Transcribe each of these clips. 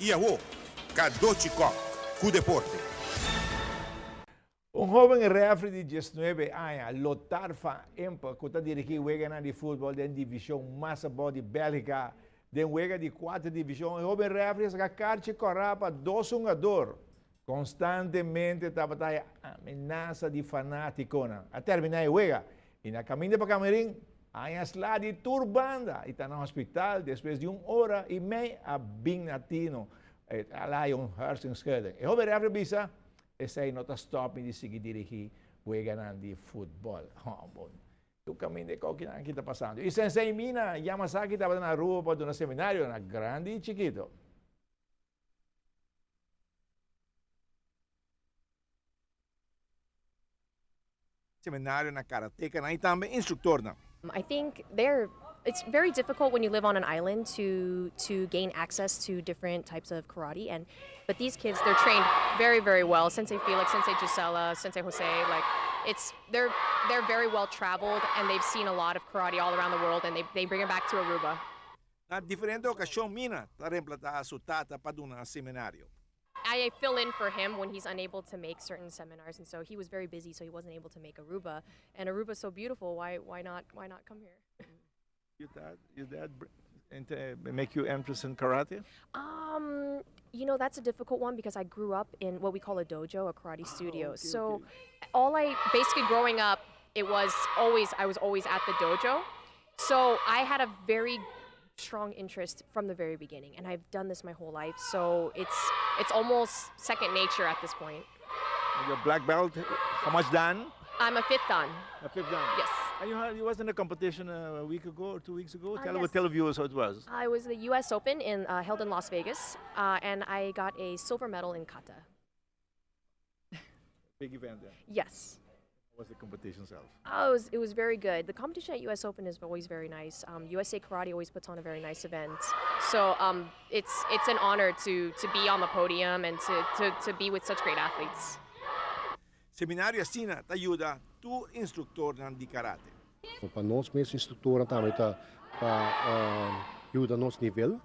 I awo, Cadochi Kock cu deporte. Un hoben refri di diesnuebe aña, Lothar van Impe, cu ta dirigi weganan di futbol den division mas abou di Belgica. Den wega di cuater division, e hoben refri a saca carchi cora pa dos hungador. Constantemente tabata e amenaza di fanaticonan. A termina e wega y na caminda pa camerin, aña sla di tur banda y ta na hospital despues di un ora y mei a bin na tino. A laha un hersenschudding. E hoben refri a bisa, Esei no ta stòp mi di sigui dirigí weganan di futbòl. Hòmber, tur kaminda e kòkinan aki ta pasando. I Sensei Mina Yamasaki tabata na Aruba pa duna seminario na grandi i chikito. Seminario na karatekanan i tambe instruktornan. I think they're it's very difficult when you live on an island to to gain access to different types of karate and but these kids they're trained very very well Sensei Felix, Sensei Gisela, Sensei Jose like it's they're they're very well traveled and they've seen a lot of karate all around the world and they they bring it back to Aruba. Na diferente okashon Mina ta reemplata su tata pa duna seminario. I fill in for him when he's unable to make certain seminars and so he was very busy so he wasn't able to make Aruba and Aruba's so beautiful why why not why not come here. Your dad your dad make you interest in karate? Um you know that's a difficult one because I grew up in what we call a dojo a karate studio so all I basically growing up it was always I was always at the dojo so I had a very strong interest from the very beginning and I've done this my whole life so it's it's almost second nature at this point. Your black belt, how much dan? I'm a fifth dan. A fifth dan? Yes. And you had, you was in a competition a week ago or two weeks ago? Uh, tell, yes. tell the viewers how it was. I was the U.S. Open in, uh, held in Las Vegas, uh, and I got a silver medal in kata. Big event then? Yes. How was the competition itself? Oh, it was, it was very good. The competition at US Open is always very nice. Um, USA Karate always puts on a very nice event. So um, it's, it's an honor to, to be on the podium and to, to, to be with such great athletes. Seminario asina ta yuda tur instruktornan di karate. Pa nos mes instruktornan tambe ta pa yuda nos nivel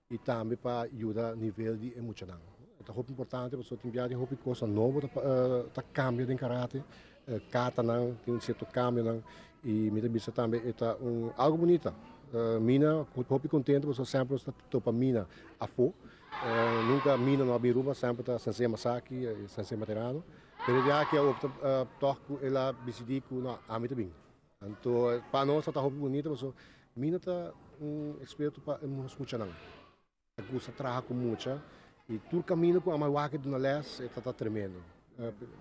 i tambe pa yuda nivel di e muchanan. E ta hopi importante pasobra tin bia tin hopi kosnan nobo ta kambia den karate, katanan tin sierto kambionan i mi ta bisa tambe e ta un algo bunita. Mina hopi kontento pasobra semper nos ta topa Mina afó, nunka Mina no a bin Aruba, semper ta Sensei Masaki, Sensei Materano, pero e dia aki a opta tòg ku el a disidí ku no ami ta bin. Anto pa nos ta hopi bunita pasobra mi no ta un experto pa e muchanan. Ta gusta traha ku mucha i tur kaminda ku amo a wak duna les e ta ta tremendo.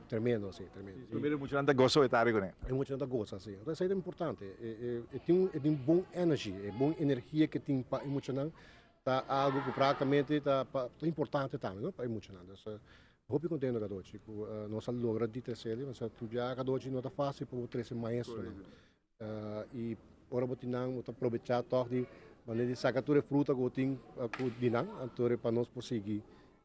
Tremendo si, tremendo. Primero e muchanan ta gosa wetari kuné. E muchanan ta gosa si. Anto esei ta importante. E tin e tin bon energy, e bon energia ke tin pa e muchanan ta algu ku praktikamente ta ta importante tambe no pa e muchanan. Hopi contento Cadochi cu nos a logra di trece pasobra tur bia Cadochi no ta facil pa bo trece maestronan y ora bo tin nan bo ta probecha toch di manera di saca tur e fruta cu bo tin cu di nan anto pa nos por sigui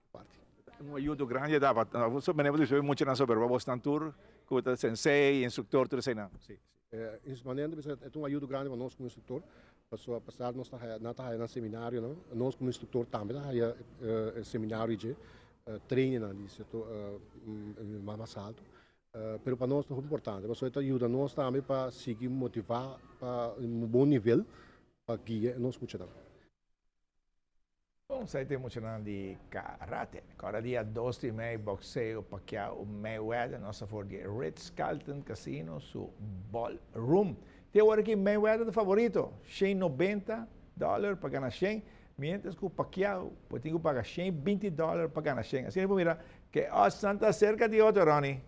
parti. Un ayudo grandi a daba, manera bo ta bisa muchanan soberba bosnan tur cu ta sensei, instructor tur eseinan. Si, si. Manera bo ta bisa e ta un ayudo grandi pa nos como instructor pasobra apesar nos ta haya nan ta haya nan seminarionan nos como instructor tambe ta haya e seminario dje trainingnan di sierto mas alto pero pa nos ta hopi importante pasobra e ta yuda nos tambe pa sigui motiva pa un bon nivel pa guia nos muchanan. Bon, sa e ta e muchanan di karate. Kòrda dia dos di mei bokseo Pacquiao Mayweather nos a for di Ritz Carlton Casino su ballroom. Te awor aki Mayweather ta favorito, shen nobenta dòler pa gana shen. Mientras cu Pacquiao por tin cu paga shen binti dollar pa gana shen. Asina por mira ke oddsnan ta cerca di otro, Ronnie.